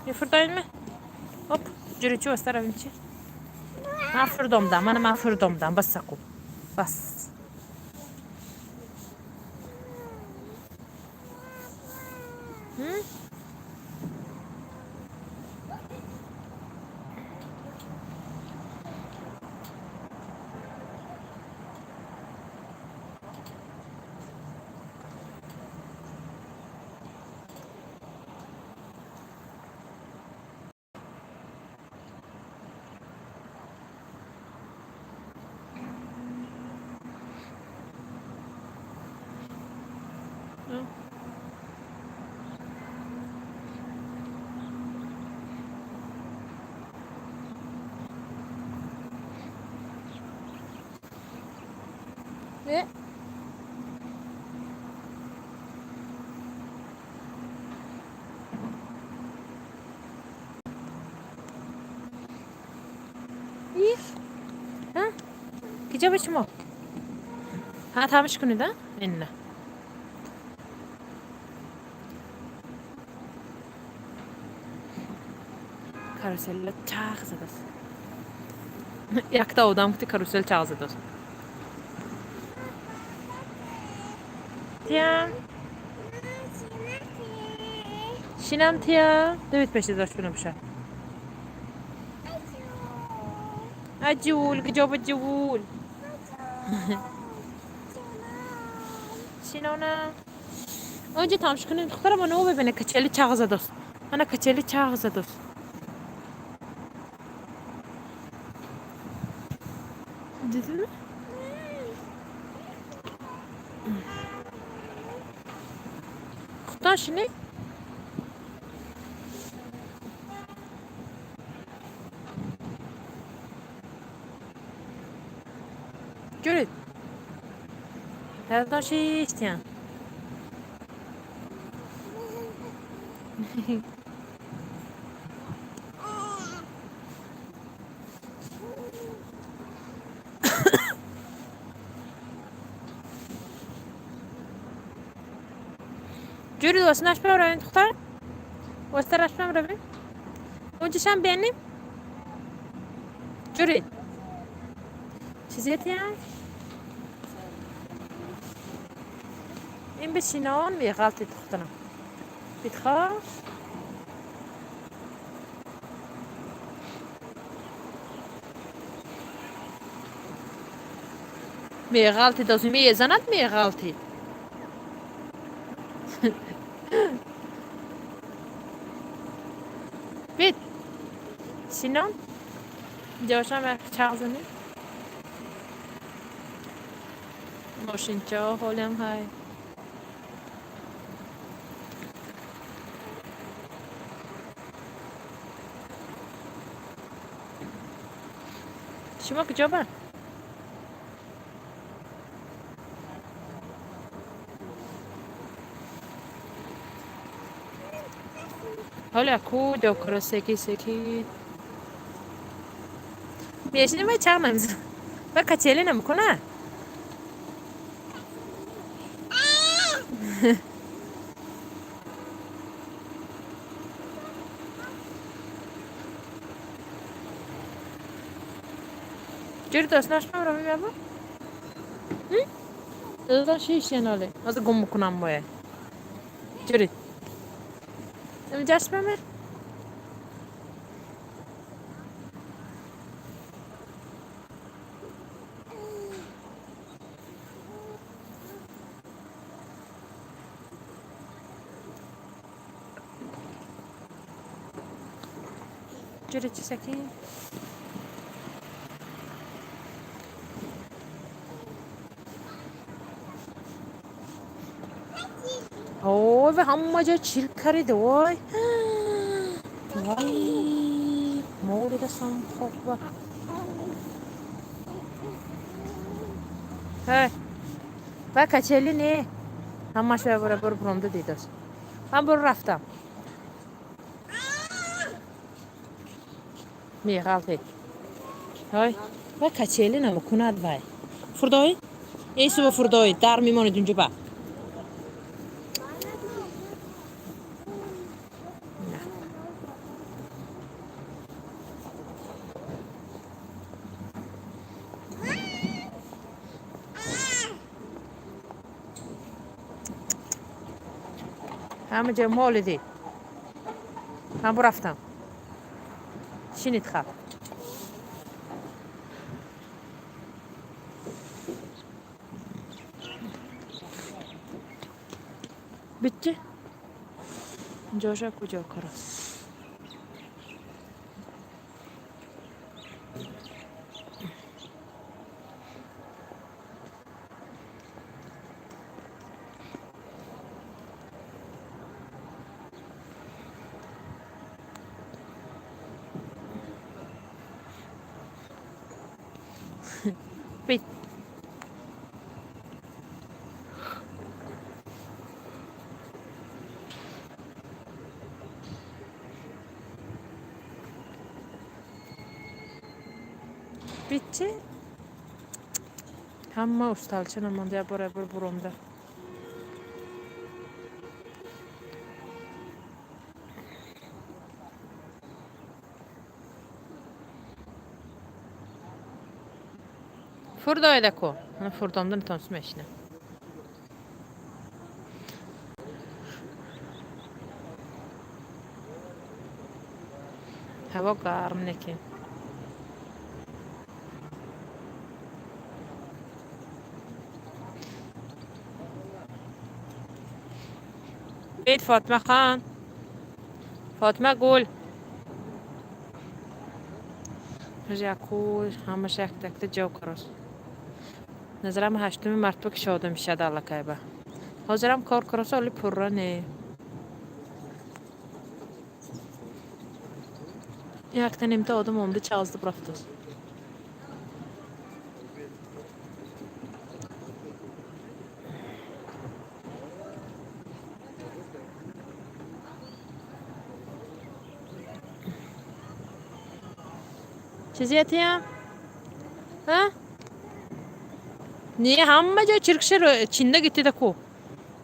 Мефурдоидме? Оп, ҷури чӣ васта равем чи? Ман фурдомдам, мана ман фурдомдам, бас саку. Бас. Э? И? А? Киҷа ба шумо? Ҳа, тамиш кунед, а? Инна. Каруселла чағ задааст. Якта одам гуфти карусел чағ задааст. Тиям. Шинам тия. Давид пеши дошт бинобша. Аҷул, куҷо ба ҷувул? Шинона. Онҷо тамош кунем, духтарам, ана бибине качели чағ задааст. Ана качели чағ задааст. Дидиме? Худтон шинӣ? Ҷурид. Дадатон шиштиян. Ҷурид, осинаш бравем, духтар? Остараш равем? Онҷашам бенем? Ҷурид. Чизетиян? Ин бишинон меғалти духтарам. Битхо? Меғалти дозу мезанад меғалти. Бит. Шинон? Ҷошам як чағ занем. Мошинчаҳо ҳолиам ҳай. Шумо куҷо ба? Ҳоля ку докро секи секи. Мешини вай чағ намезан. Вай качели намекуна? Ҷури доснаш мамравем ябо? Дадатон шиштиян ҳоле. Ҳозир гум мекунам моя. Ҷури. Инҷаш мамер? Ҷури чӣ саки? Ой, ва ҳама ҷо чирк карида, вой. Вай, моли дастам хок ба. Ҳай. Ва качели не. Ҳамаш ва бара бур буромда дидост. Ман бур рафтам. Меғалтед. Ҳай, ва качели намекунад вай. Фурдой? Эй суба фурдой, дар мемонед унҷо ба. Ҳама ҷо молидӣ. Ман бурафтам. Шинид хаб. Bitti. Ҷоша куҷо караст? Bit. Bitdi. Ҳама усталча намонда, як бор, як бор буромда. Фурдоеда ку. Фурдомда метавонст мешина. Ҳаво гарм неки. Бит Фотима хан. Фотима гул. Яку ҳамаша якта-якта ҷо карост. Назарам, ҳаштуми мартба кушода мешавад аллакайба. Ҳозирам кор карост, оли пурра не. Якта нимта одам омда чалзиб рафтааст. Чизиятиям? Ҳа? Не, ҳама ҷо чиркша чинда гитида ку.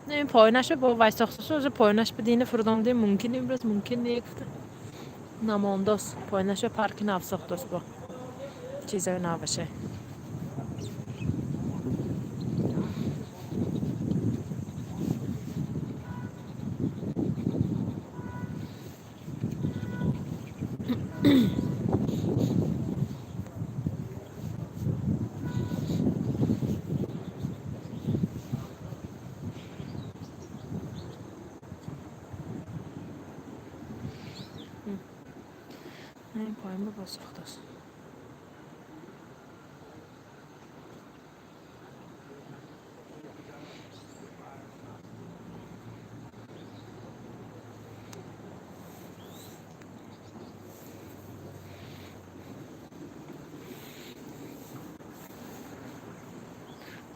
Не, поинаша бо вай сохтасу, оза поинаш ба дина фурдомде мумкин имрӯз, мумкин не гуфта. Намондос, поинаша парки нав сохтос бо чизои наваше. Ин поин ба сохтааст.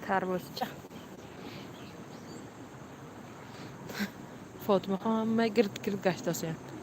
Тарбузча. Фотимахон ҳама гирд гирд гаштасиянд.